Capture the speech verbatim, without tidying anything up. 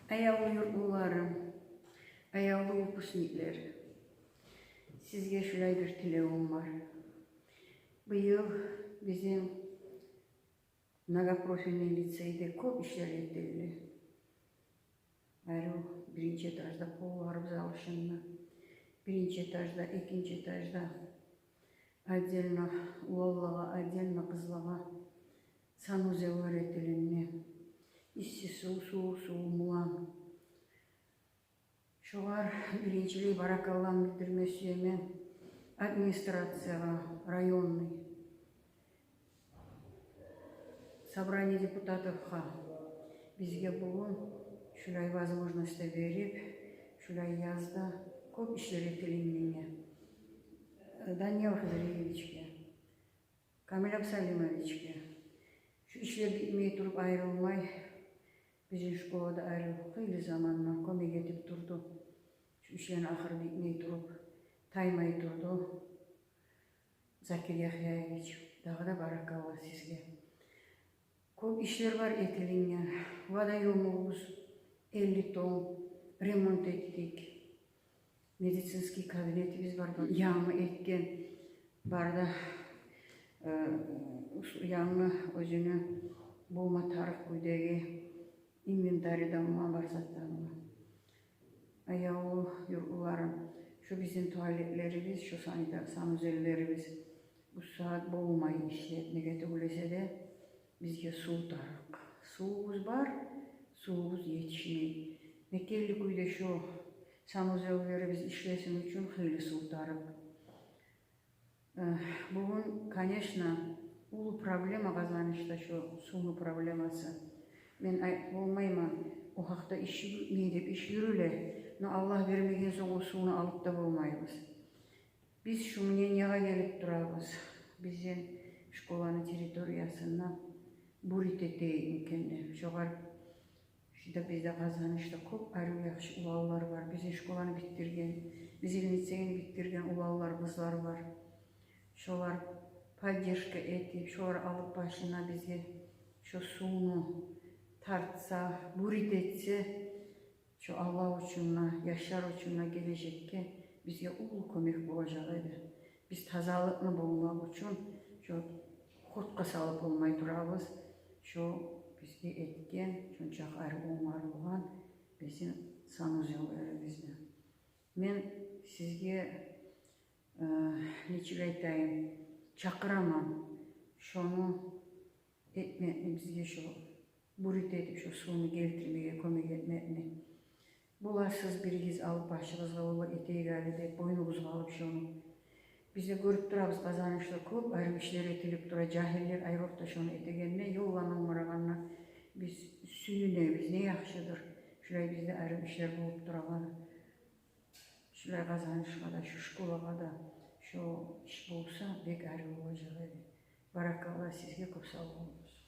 Аявлу юртлуларым, аявлу выпускниклер, сизге шулай бир тилевюм бар. Быйыл бизин многопрофильный лицейде кёп ишлер этилди. Арив биринчи этажда полларыбыз алышынды. Биринчи этажда, экинчи этажда отдельно уланлагъа, отдельно къызлагъа санузеллер этилинди. Исси сув, сувукъ сув булан. Шогъар биринчилей баракалламны билдирме сюемен администрациягъа, районный собрание депутатовгъа, бизге бугюн шулай возможность берип, шулай язда кёп ишлер этилингенге. Даниял Хизриевичге, Камиль Абсалимовичге, шу ишлер битмей туруп айрылмай, бизин школада айрылып, хыйлы замандан кёмек этип турду. Шу ишлени ахыры битмей туруп, таймай турду. Закир Яхьяевич, дагъы да баракалла сизге. Кёп ишлер бар этилинген. Водоёмубуз элли тонн, ремонт этдик. Медицинский кабинетибиз бар, бар, янгы этген. Бар да, э, янгы оьзюню болма тарыкъ кюйдеги инвентарь да, муна бар затлар. Аявлу юртлуларым, шу бизин туалетлерибиз, шу санита-, санузеллерибиз бу сагьат болмай ишлеп, неге тюгюл эсе де, бизге сув тарыкъ. Сувубуз бар, сувубуз етишмей. Мекенли кюйде шу санузеллерибиз ишлесин учун хыйлы сув тарыкъ. Э, бугюн, конечно, уллу проблема Къазанышда шу сувну проблемасы. Мен ай-, болмайман, о гьакъда иш юрютмей деп иш юрюле, но Аллагь бермеген сонг о сувну алып да болмайбыз. Биз шу мнениягъа гелип турабыз. Бизин школаны территориясында бурить этейик экен деп. Шогъар, шунда бизде Къазанышда кёп арив яхшы уланлар бар. Бизин школаны битдирген, бизин лицейни битдирген уланлар, къызлар бар. Шолар поддержка этип, шолар алып башына бизге шо сувну тартса, бурить этсе, шо Аллагь учун да, яшлар учун да гележекге бизге уллу кёмек болажакъ эди. Биз тазалыкъны болмакъ учун шо хуртгъа салып болмай турабыз. Шо бизге этген, шончакъы арив онгарылгъан бизин санузеллерибизни. Мен сизге, э, нечик айтайым, чакъыраман шону этмекни, бизге шо бурить этип, шо сувну гелтирмеге кёмек этмекни. Боласыз биригиз алып башыгъызгъа, ола этейик гьали деп, бойнугъузгъа алып шону. Биз де гёрюп турабыз, Къазанышда кёп арив ишлер этилип тура, жагьиллер айрокъда шону этегенине, ёлланы онгарагъанына биз сююнебиз, не яхшыдыр шулай бизде арив ишлер болуп турагъаны. Шулай Къазанышгъа да, шу школагъа да шо иш болса, бек арив болажакъ эди. Баракалла сизге, кёп сав болугъуз.